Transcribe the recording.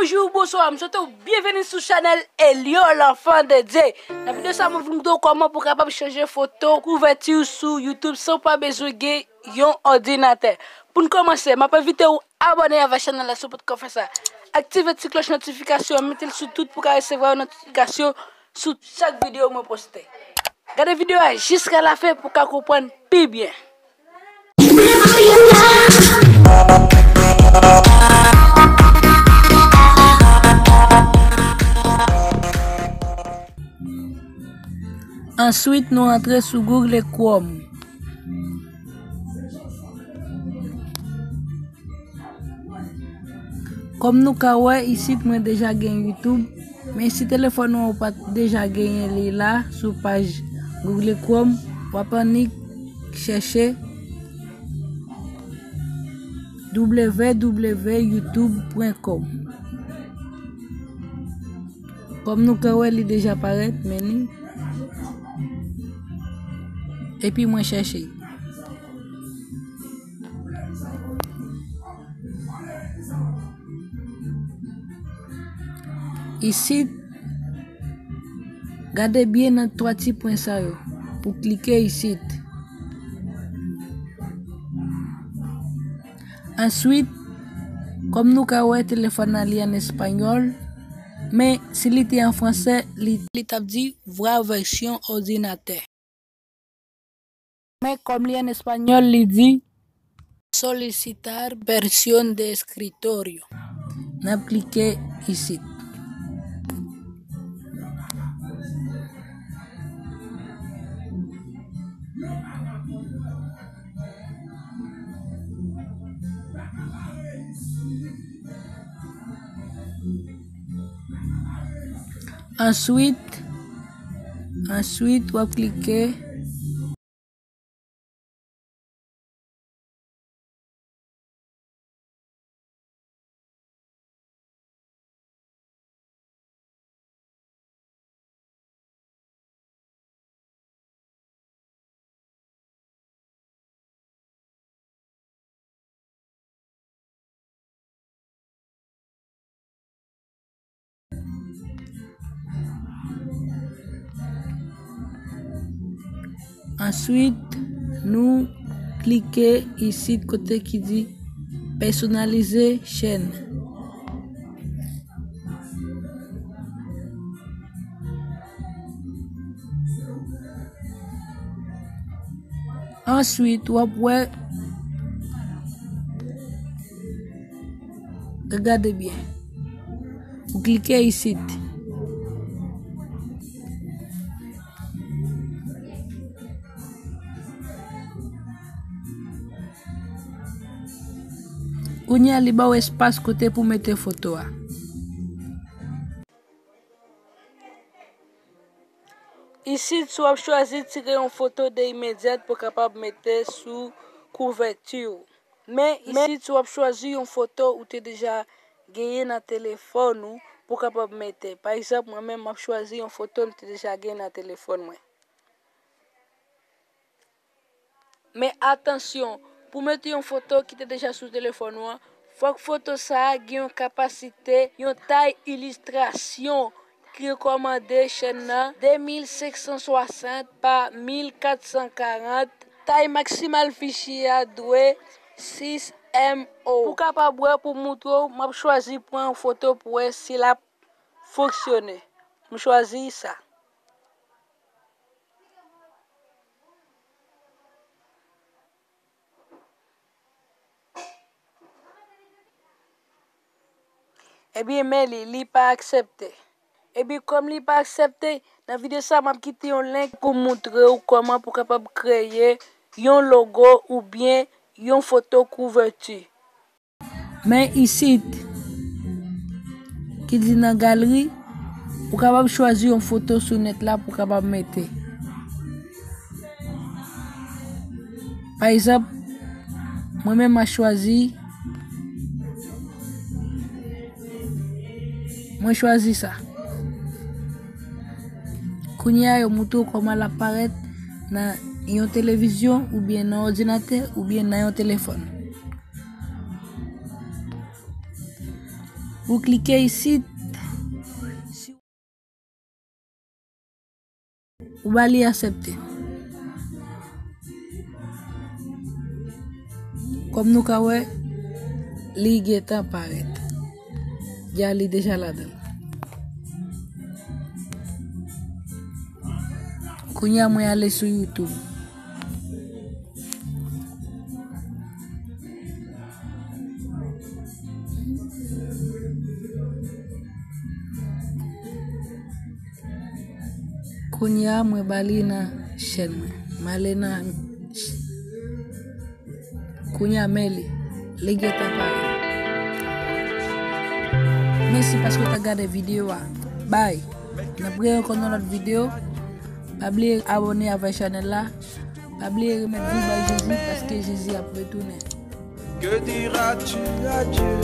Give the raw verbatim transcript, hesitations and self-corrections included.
Bonjou, bonswa, m swete w byenveni sou chanèl Elio, l'enfant de Dieu. Nan videyo sa, mwen vin montre w kòman pou w kapab chanje foto kouvèti w sou YouTube san w pa bezwen gen yon òdinatè. Pou n kòmanse, m ap envite w abòne avèk chanèl la si w poko fè sa. Aktive ti klòch notifikasyon an, mete l sou tout pou w ka resevwa yon notifikasyon sou chak videyo mwen poste. Gade videyo a jiska lafen pou w ka konprann pi byen. Answit, nou antre sou Google Chrome. Kòm nou ka wè, isit mwen deja gen YouTube, men si telefòn ou pa t deja genyen li la sou paj Google Chrome, w ap annik chèche w w w youtube pwen kòm. Kòm nou ka wè, li deja parèt, men li. Epi mwen chèche. Isit, gade byen nan twa ti pwen sa yo. Ou klike isit. Answit, kòm nou ka wè, telefòn nan li an espanyòl, men si li te an fransè, li, li t ap di voir versión ordinateur. Men kòm li an espanyòl, li di solicitar versión de escritorio. N ap klike isit. Answit, answit, w ap klike. Answit, nou klike isit kote ki di Personnaliser chaîne. Answit, w ap wè, gade byen. Ou klike isit. Kounye a, li ba w espas kote pou mete foto a. Isit, si w ap chwazi tire yon foto de imedyat pou w kapab mete sou kouvèti w. Men, isit, si w ap chwazi yon foto ou te deja genyen nan telefòn ou pou w kapab mete. Pa egzanp, mwen menm, m ap chwazi yon foto m te deja gen nan telefòn mwen. Men atansyon, pou mete yon foto ki te deja sou telefòn ou an, fòk foto sa a gen yon kapasite, yon tay ilistrasyon ki rekòmande chèn nan, de mil senk san swasant pa mil kat san karant. Tay maksimal fichye a dwe sis M O. Pou w kapab wè, pou m moutre w, m ap chwazi pran yon foto pou wè si l ap fonksyone. M chwazi sa. Ebyen, men li, li pa aksepte. Ebyen, kòm li pa aksepte, nan videyo sa, m ap kite yon link pou moutre w kòman pou kapab kreye yon logo oubyen yon foto kouvèti. Men isit, ki di nan galri, ou kapab chwazi yon foto sou nèt la pou w kapab mete. Pa egzanp, mwen menm, m a chwazi, mwen chwazi sa. Kounye a, yo moutre w kòman l ap parèt nan yon televizyon, oubyen nan òdinatè, oubyen nan yon telefòn. Ou klike isit. Ou ba li aksepte. Kòm nou ka wè, li gentan parèt. Dja li deja ladan. Kounye a mwen ale sou YouTube. Kounye a mwen ba li nan chèn mwen. Mwen ale nan Kounye a men li. Li gentan pare. Mèsi paske w ta gade videyo a. Bay. N ap reyè ankò nan lòt videyo. Pa bliye abòne avèk chanèl la. Pa bliye remèt vi bay Jezi paske Jezi ap retounen. Que diras-tu à Dieu ?